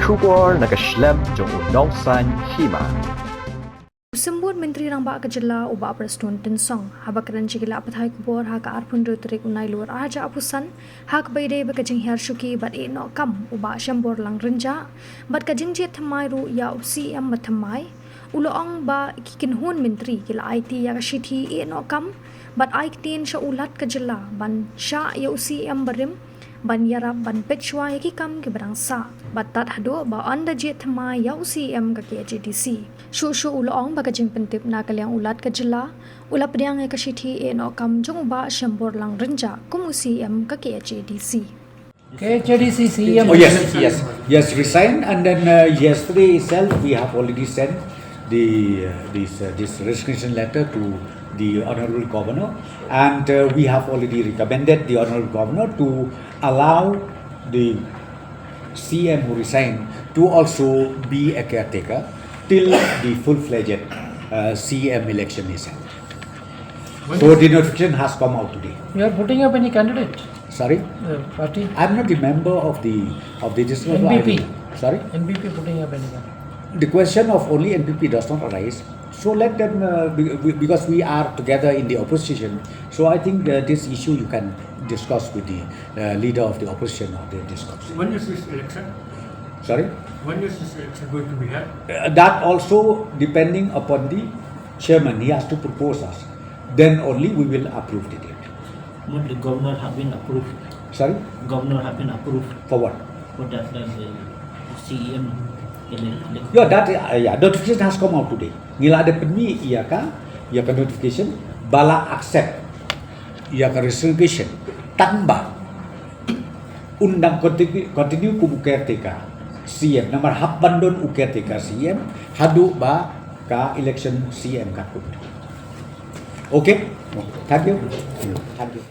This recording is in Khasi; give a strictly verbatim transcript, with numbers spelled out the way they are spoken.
Khubor na ka shlem jong u nongsaiñ hima. U Symbud Myntri Rangbah ka Jylla u Bah Prestone Tynsong, haba kren sha ki lad pathai khubor ha ka arphew hynriew tarik u Nailur arhajar arphew san, ha kaba ïadei bad ka jinghiar shuki bad ïeh noh kam u Bah Shemborlang Rynjah bad ka jingjied thymmai ruh ïa u CM ba thymmai, u la ong ba ki kynhun myntri ki la aiti ïa ka shithi ïeh noh kam bad ai ktien sha u Lat ka Jylla ban shah ïa u CM barim ban ïarap ban peit shuwa ïa ki kam kiba dang sah bad tad haduh ba yn da jied thymmai ïa u CM ka KHADC. Shuh shuh u la ong ba ka jingpyntip na ka liang u Lat ka Jylla u la pdiang ïa ka shithi ïeh noh kam jong u Bah Shemborlang Rynjah kum u CM ka KHADC. KHADC CM. Oh, yes, yes, yes, resign, and then, uh, yesterday itself we have already sent the, uh, this, uh, this resignation letter to the Honorable Governor, and, uh, we have already recommended the Honorable Governor to allow the CM who resigned to also be a caretaker till the full-fledged, uh, CM election is held. So the notification has come out today. You are putting up any candidate? Sorry? Uh, party? I'm not a member of the, of the district. NPP. Sorry? NPP putting up any candidate? The question of only NPP does not arise. So let them, uh, be-, be-, because we are together in the opposition. So I think, uh, this issue you can discuss with the, uh, leader of the opposition or the discuss. When is this election? Sorry? When is this election going to be held? Uh, that also depending upon the chairman. He has to propose us. Then only we will approve the date. But the governor have been approved. Sorry? Governor have been approved. For what? For that, that the CEM ele-, ele- Yeah, that, uh, yeah, notification has come out today. Ngi la dep pynmih ïa ka, ïa ka notification, ba la accept ïa ka resignation. Tang ba un dang continue, continue kum u caretaker CEM. Namar hap ban don u caretaker CEM haduh ba ka election CEM ka kut. Okay? Thank you. Thank you.